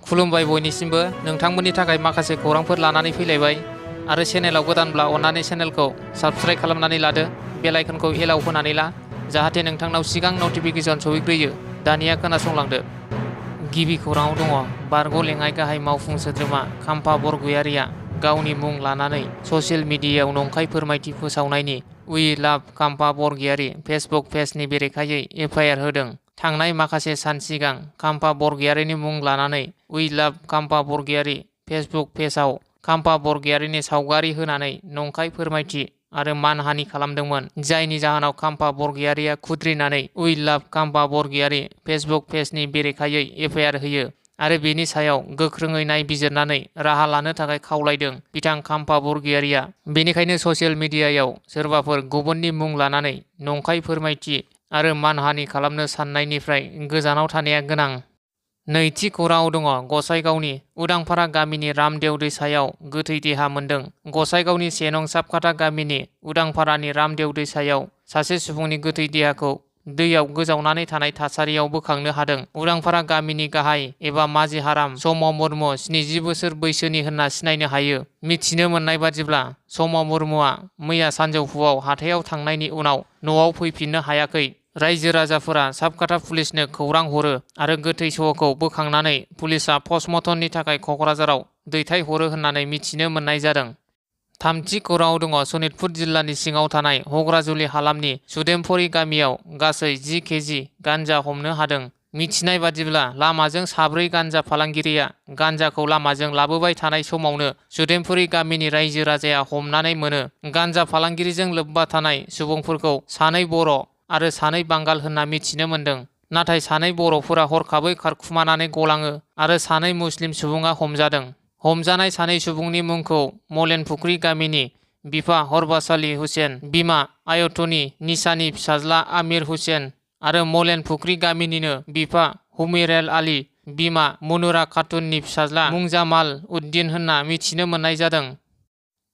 खुलुमबाय बयनिसिमबो नोंथांमोननि थाखाय माखासे खौरांफोर लानानै फैलायबाय आरो चेनेलाव गोदानब्ला अन्नानै चेनेलखौ साबस्क्राइब खालामनानै लादो बेल आइकनखौ एलाव होनानै ला जाहाथे नोंथांनाव सिगां नटिफिकेसन सौहैग्रोयो। दानिया खोनासंलांदो। गिबि खौराङाव दङ बारग' लेङाइ गाहाय मावफुं सोद्रोमा खाम्फा बरगयारिया गावनि मुं लानानै ससियेल मिडियायाव नंखाय फोरमायथि फोसावनायनि उइ लाभ खाम्फा बरगयारि फेसबुक पेजनि बेरेखायै एफआइआर होदों। थांनाय माखासे सान सिगां खाम्फा बरगयारिनि मुं लानानै उइ लाभ खाम्फा बरगयारि फेसबुक पेजआव खाम्फा बरगयारिनि सावगारि होनानै नंखाय फोरमायथि आरो मानहानि खालामदोंमोन, जायनि जाहोनाव खाम्फा बरगयारिया खुद्रिनानै उइ लाभ खाम्फा बरगयारि फेसबुक पेजनि बेरेखायै एफआइआर होयो आरो बेनि सायाव गोख्रोङै नायबिजिरनानै राहा लानो थाखाय खावलायदों। बिथां खाम्फा बरगयारिया बेनिखायनो ससियेल मिडियायाव सोरबाफोर गुबुननि मुं लानानै नंखाय फोरमायथि आरो मानहानि खालामनो साननायनिफ्राय गोजानाव थानाया गोनां। नैथि खौराङाव दङ गसाइगावनि उदांफारा गामिनि रामदेव दैसायाव गोथै देहा मोन्दों। गसाइगावनि 1 नं साबखाथा गामिनि उदांफारानि रामदेव दैसायाव सासे सुबुंनि गोथै देहाखौ दैयाव गोजावनानै थानाय थासारियाव बोखांनो हादों। उदांफारा गामिनि गाहाय एबा माजि हाराम सम मुर्मु 70 बोसोर बैसोनि होनना सिनायनो हायो। मिथिनो मोननाय बादिब्ला सम मुर्मुआ मैया सानजौफुआव हाथायाव थांनायनि उनाव न'आव फैफिननो हायाखै। रायजो राजाफोरा साबखाथा पुलिसनो खौरां हरो आरो गोथै सहखौ बोखांनानै पुलिसआ पस्टमर्टमनि थाखाय क'क्राझाराव दैथायहरो होननानै मिथिनो मोननाय जादों। थामथि खौराङाव दङ सनितपुर जिल्लानि सिङाव थानाय हग्राजुलि हालामनि सुदेमफरि गामियाव गासै 10 केजि गान्जा हमनो हादों। मिथिनाय बादिब्ला लामाजों साब्रै गान्जा फालांगिरिया गान्जाखौ लामाजों लाबोबाय थानाय समावनो सुदेमफुरि गामिनि रायजो राजाया हमनानै मोनो। गान्जा फालांगिरिजों लोब्बा थानाय सुबुंफोरखौ सानै बर' आरो सानै बांगाल होनना मिथिनो मोन्दों। नाथाय सानै बर'फोरा हरखाबै खारखुमानानै गलाङो आरो सानै मुस्लिम सुबुङा हमजादों। हमजानाय सानै सुबुंनि मुंखौ मलेनफुख्रि गामिनि बिफा हरबास आली हुसेन, बिमा आयतनी निसानि फिसाज्ला आमिर हुसेन आरो मलेनफुख्रि गामिनिनो बिफा हुमिरेल आली, बिमा मुनुरा खातुननि फिसाज्ला मुंजामाल उद्दीन होनना मिथिनो मोननाय जादों।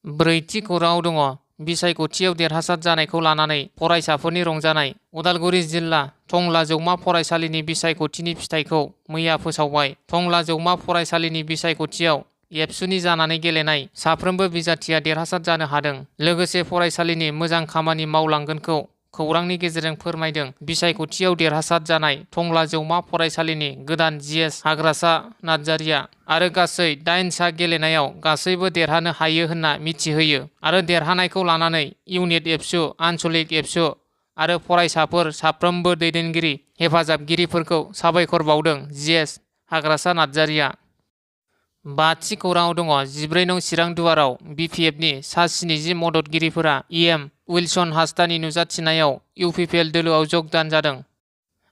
ब्रैथि खौराङाव दङ बिसायख'थियाव देरहासार जानायखौ लानानै फरायसाफोरनि रंजानाय। उदालगुरि जिल्ला टंला जौमा फरायसालिनि बिसायख'थिनि फिथाइखौ मैया फोसावबाय। टंला जौमा फरायसालिनि बिसायख'थियाव एबसुनि जानानै गेलेनाय साफ्रोमबो बिजाथिया देरहासार जानो हादों। लोगोसे फरायसालिनि मोजां खामानि मावलांगोनखौ खौरांनि गेजेरजों फोरमायदों। बिसायख'थियाव देरहासार जानाय टंला जौमा फरायसालिनि गोदान GS हाग्रासा नार्जारिया आरो गासै 8 सा गेलेनायाव गासैबो देरहानो हायो होनना मिथिहोयो आरो देरहानायखौ लानानै इउनिट एबसु, आनसलिक एबसु आरो फरायसाफोर साफ्रोमबो दैदेनगिरि हेफाजाबगिरिफोरखौ साबायखर बावदों। GS हाग्रासा नार्जारिया। बाथि खौराङाव दङ 14 नं चिरां दुवाराव BPFनि सा 70 मददगिरिफोरा EM उइलसन हासदानि नुजाथिनायाव UPPL दोलोआव जगदान जादों।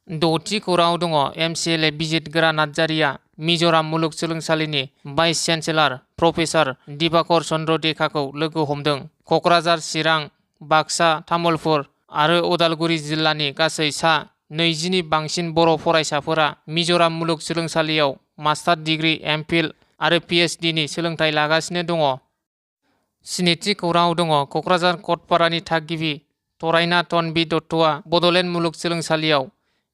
द'थि खौराङाव दङ MCLA बिजित गोरा नार्जारिया मिज'राम मुलुगसोलोंसालिनि vice chancellor professor Dibakar Chandra देकाखौ लोगो हमदों। क'क्राझार, चिरां, बाक्सा, तामुलपुर आरो उदालगुरि जिल्लानि गासै सा 20 नि बांसिन बर' फरायसाफोरा मिज'राम मुलुगसोलोंसालियाव मास्टार डिग्री, MPhil आरो PhD नि सोलोंथाइ लागासिनो दङ। स्निथि खौराङाव दङ क'क्राझार कटपारानि थागिबि तरायना तन्वी दत्तआ बड'लेण्ड मुलुगसोलोंसालियाव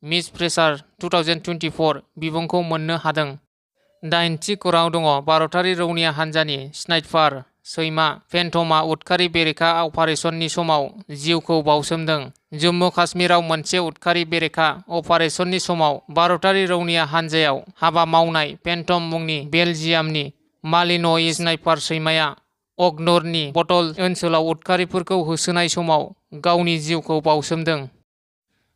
मिस फ्रेसार 2024 बिमुंखौ मोननो हादों। दाइनथि खौराङाव दङ भारतारि रौनिया हान्जानि स्नाइपार सैमा फेन्टमआ उदखारि बेरेखा अपारेसननि समाव जिउखौ बाउसोमदों। जम्मु काश्मीराव मोनसे उदखारि बेरेखा अपारेसननि समाव भारतारि रौनिया हान्जायाव हाबा मावनाय फेन्टम मुंनि बेलजियामनि मालिन'इज स्नाइपार सैमाया अग्नूरनि बटल ओनसोलाव उदखारिफोरखौ होसोनाय समाव गावनि जिउखौ बाउसोमदों।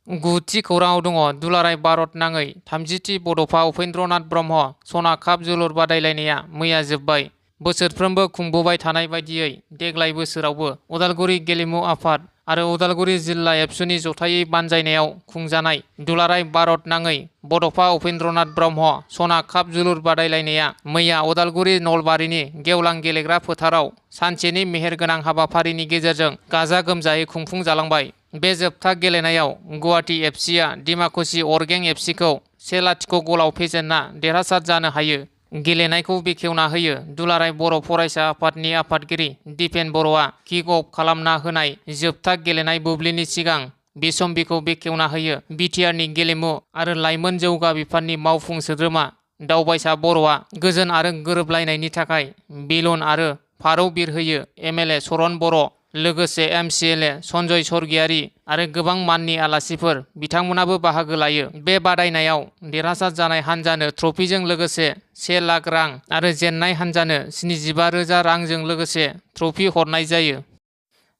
गुथि खौराङाव दङ दुलाराय भारत नाङै 30थि बड'फा उपेन्द्रनाथ ब्रह्म सना काप जोलुर बादायलायनाया मैया जोब्बाय। बोसोरफ्रोमबो खुंबोबाय थानाय बायदियै देग्लाय बोसोरावबो उदालगुरि गेलेमु आफाद आरो उदालगुरि जिल्ला एबसुनि जथायै बानजायनायाव खुंजानाय दुलाराय भारत नाङै बड'फा उपेन्द्रनाथ ब्रह्म सना काप जोलुर बादायलायनाया मैया उदालगुरि नलबारिनि गेवलां गेलेग्रा फोथाराव सानसेनि मेहेरगोनां हाबाफारिनि गेजेरजों गाजा गोमजायै खुंफुंजालांबाय। बे जोबथा गेलेनायाव गुवाहाटी एफसिआ डिमाकुसि अरगें एफसिखौ 1-0 गलाव फेजेनना देरहासार जानो हायो। गेलेनायखौ बेखेवना होयो दुलाराय बर' फरायसा आफादनि आफादगिरि दिपेन बर'आ किक अफ खालामना होनाय जोबथा गेलेनाय बुब्लिनि सिगां बिसम्बिखौ बेखेवना होयो बिटिआरनि गेलेमु आरो लाइमोन जौगा बिफाननि मावफुं सोद्रोमा दावबायसा बर'आ गोजोन आरो गोरोबलायनायनि थाखाय बेलुन आरो फारौ बिरहोयो। MLA सरन बर', लोगोसे MCLA सन्जय सरगियारि आरो गोबां माननि आलासिफोर बिथांमोनाबो बाहागो लायो। बे बादायनायाव देरहासार जानाय हान्जानो ट्रफिजों लोगोसे 1 लाख रां आरो जेननाय हान्जानो 75,000 रांजों लोगोसे ट्रफि हरनाय जायो।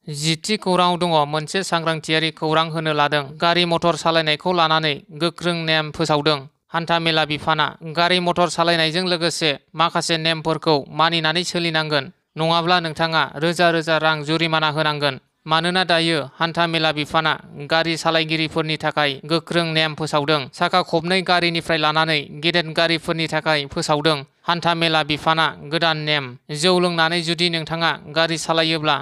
10थि खौराङाव दङ मोनसे सांग्रांथियारि खौरां होनो लादों। गारि मटर सालायनायखौ लानानै गोख्रों नेम फोसावदों। हान्थामेला बिफाना गारि मटर सालायनायजों लोगोसे माखासे नेमफोरखौ मानिनानै सोलिनांगोन, नङाब्ला नोंथाङा रोजा रोजा रां जुरिमाना होनांगोन। मानोना दायो हान्थामेला बिफाना गारि सालायगिरिफोरनि थाखाय गोख्रों नेम फोसावदों। साखा खबनै गारिनिफ्राय लानानै गेदेर गारिफोरनि थाखाय फोसावदों। हान्थामेला बिफाना गोदान नेम, जौ लोंनानै जुदि नोंथाङा गारि सालायोब्ला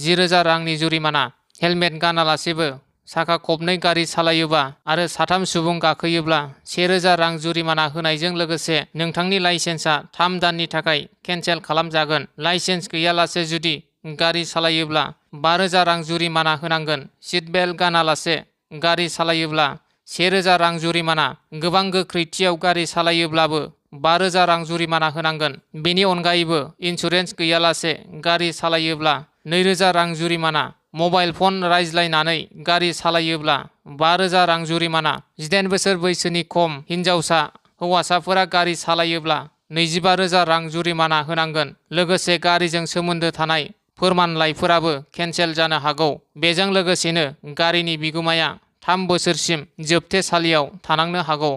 10,000 रांनि जुरिमाना, हेलमेट गानालासेबो साखा खबनै गारि सालायोबा आरो 3 सुबुं गाखोयोब्ला 1,000 रां जुरिमाना होनायजों लोगोसे नोंथांनि लाइसेन्सआ 3 दाननि थाखाय केन्सेल खालामजागोन। लाइसेन्स गैयालासे जुदि गारि सालायोब्ला 5,000 रां जुरिमाना होनांगोन। सीट बेल्ट गानालासे गारि सालायोब्ला 1,000 रां जुरिमाना, गोबां गोख्रैथियाव गारि सालायोब्लाबो 5,000 रां जुरिमाना होनांगोन। बेनि अनगायैबो इन्सुरेन्स गैयालासे गारि सालायोब्ला 2,000 रां जुरिमाना, मबाइल फन रायज्लायनानै गारि सालायोब्ला 5,000 रां जुरिमाना, 18 बोसोर बैसोनि खम हिन्जावसा हौवासाफोरा गारि सालायोब्ला 25,000 रां जुरिमाना होनांगोन। लोगोसे गारिजों सोमोन्दो थानाय फोरमानलाइफोराबो केन्सेल जानो हागौ। बेजों लोगोसेनो गारिनि बिगुमाया 3 बोसोरसिम जोबथेसालियाव थानांनो हागौ।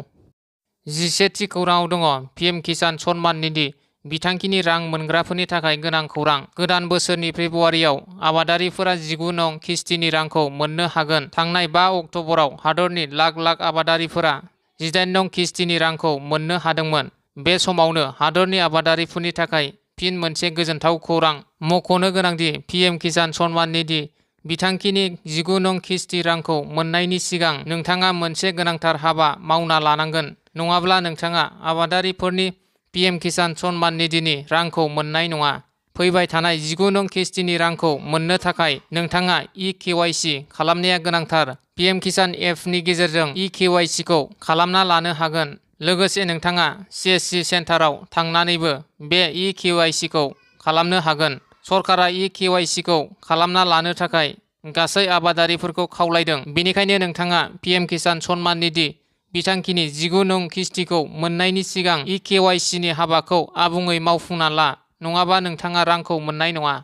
11थि खौराङाव दङ PM किसान सन्मान निधि बिथांखिनि रां मोनग्राफोरनि थाखाय गोनां खौरां। गोदान बोसोरनि फेब्रुआरियाव आबादारिफोरा 19 नं किस्तिनि रांखौ मोननो हागोन। थांनाय 5 अक्ट'बराव हादरनि लाख लाख आबादारिफोरा 18 नं किस्तिनि रांखौ मोननो हादोंमोन। बे समावनो हादरनि आबादारिफोरनि थाखाय फिन मोनसे गोजोनथाव खौरां। मख'नो गोनांदि PM किसान सन्मान निधि बिथांखिनि 19 नं किस्ति रांखौ मोननायनि सिगां नोंथाङा मोनसे गोनांथार हाबा मावना लानांगोन, नङाब्ला नोंथाङा आबादारिफोरनि PM किसान सन्मान निधिनि रांखौ मोननाय नङा। फैबाय थानाय 19 नं किस्तिनि रांखौ मोननो थाखाय नोंथाङा eKYC खालामनाया गोनांथार। PM किसान एपनि गेजेरजों eKYC खौ खालामना लानो हागोन। लोगोसे नोंथाङा CSC सेन्टाराव थांनानैबो बे eKYC खौ खालामनो हागोन। सरकारा eKYC खौ खालामना लानो थाखाय गासै आबादारिफोरखौ खावलायदों। बेनिखायनो नोंथाङा PM किसान सन्मान निधि बिथांखिनि 19 नं किस्तिखौ मोननायनि सिगां eKYC नि हाबाखौ आबुङै मावफुंना ला, नङाबा नोंथाङा रांखौ मोननाय नङा।